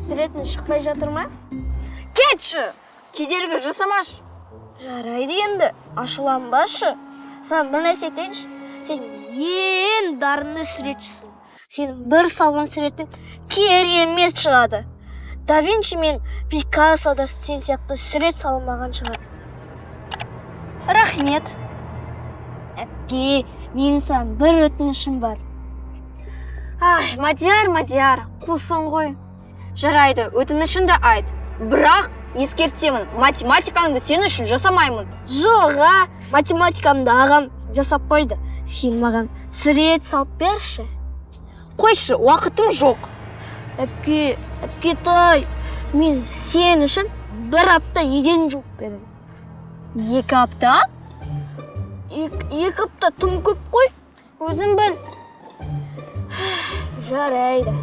Суретің шықпай жатыр ма? Кетші, кедергі жасамашы. Жарайды енді, ашуланбашы. Саған бір нәрсе айтайыншы. Сен ең дарынды суретшісің. Сенің бір салған суретің керемет шығады. Да Винчи мен Пикассо да сен сияқты сурет салмаған шығар. Рахмет. Әпке, менің саған бір өтінішім бар. Ай, Мадияр, Мадияр, қусың ғой. Жарайды, өтінішіңді айт. Бірақ ескертемін, математикаңды сен үшін жасамаймын. Жоқ, а, математикамды ағам жасап қойды. Сен маған сурет салып берші. Қойшы, уақытым жоқ. Әпке, әпкетай, мен сен үшін бір апта еден жуып беремін. 2 апта? 2 апта тым көп қой. Өзің біл. Жарайды.